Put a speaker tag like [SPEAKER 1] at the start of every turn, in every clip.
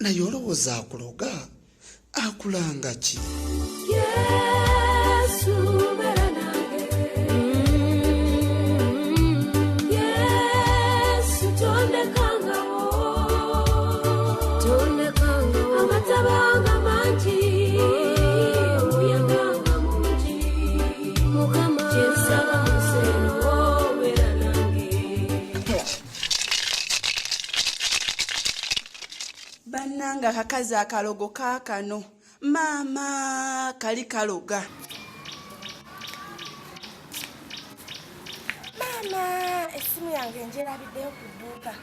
[SPEAKER 1] Naye olowooza akuloga akulanga ki?
[SPEAKER 2] Yesu beera nange. Yesu tondekangawo. Amataba nga mangi, omuyaga nga mungi. Kye nsaba mu nsi eno, beera nange.
[SPEAKER 3] Bannange, akakazi akalogo kaakano, maama, kali kaloga.
[SPEAKER 4] Maama, essimu yange njerabiddeyo ku dduuka.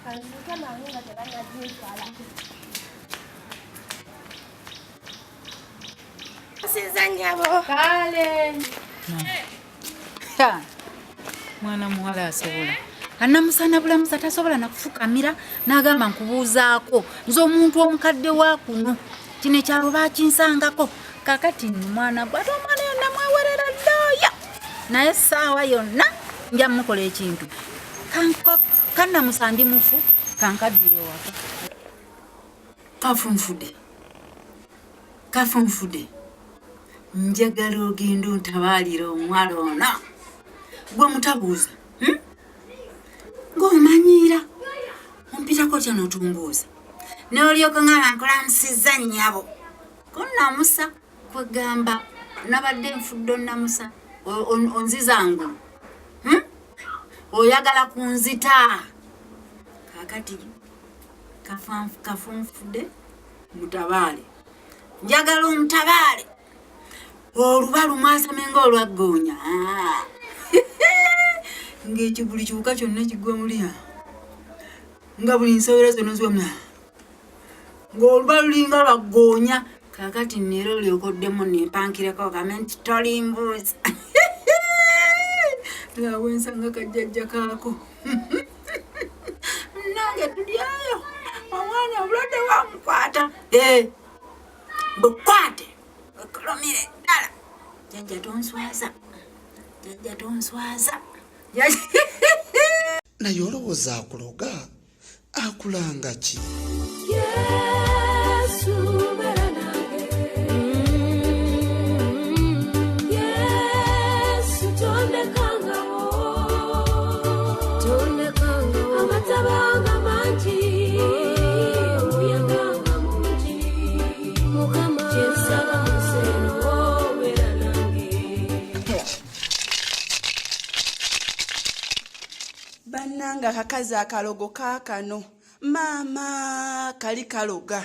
[SPEAKER 4] Kanduuke mangu nga tebannagintwala. Nsinza nnyabo.
[SPEAKER 5] Kale. Ha! Mwana muwala asobola anamusana bulamusa, tasobola nakufukamira n'agamba nkubuuzaako. Nze omuntu omukadde wa kuno, kino ekyalo bakinsangako. Kakati nno mwana gwe, ate omwana yonna mwewerera ddooya, naye essaawa yonna nja mukola ekintu. Kannamusa ndi mufu, kankaddire ewaka. Kafunfude, kafunfude, njagala ogenda ontabaalira omuwala ono gwe mutabuuza, Ng'omanyiira ompitako otya n'otumbuuza n'olyoka ngamba nkulamusizza nnyabo? Konnamusa kwegamba nabadde nfudde. Onnamusa onziza ngulu, Oyagala kunzita. Kakati kafunfude mutabaale, njagala omutabaale oluba lumwasame ng'olwaggoonya, ng'ekyo buli kiwuka kyonna kigwa mulya, nga buli nsowera zonna ziwa, ng'oluba lulinga lwaggoonya. Kakati neera olyoka oddemu nempankireko ogambe nti tolimbuuza nga wensanga kajjajja kaako. Nange tulyayo omwana obulwadde bwamukwata, bukwate okolomire ddala. Jjajja tonswaza, jjajja tonswaza.
[SPEAKER 1] Naye olowooza akuloga akulanga ki?
[SPEAKER 2] Yesu beera nange. Yesu tondekangawo. Amataba nga mangi, omuyaga nga mungi. Kye nsaba mu nsi eno, beera nange.
[SPEAKER 3] Bannange, akakazi akalogo kaakano, maama, kali kaloga.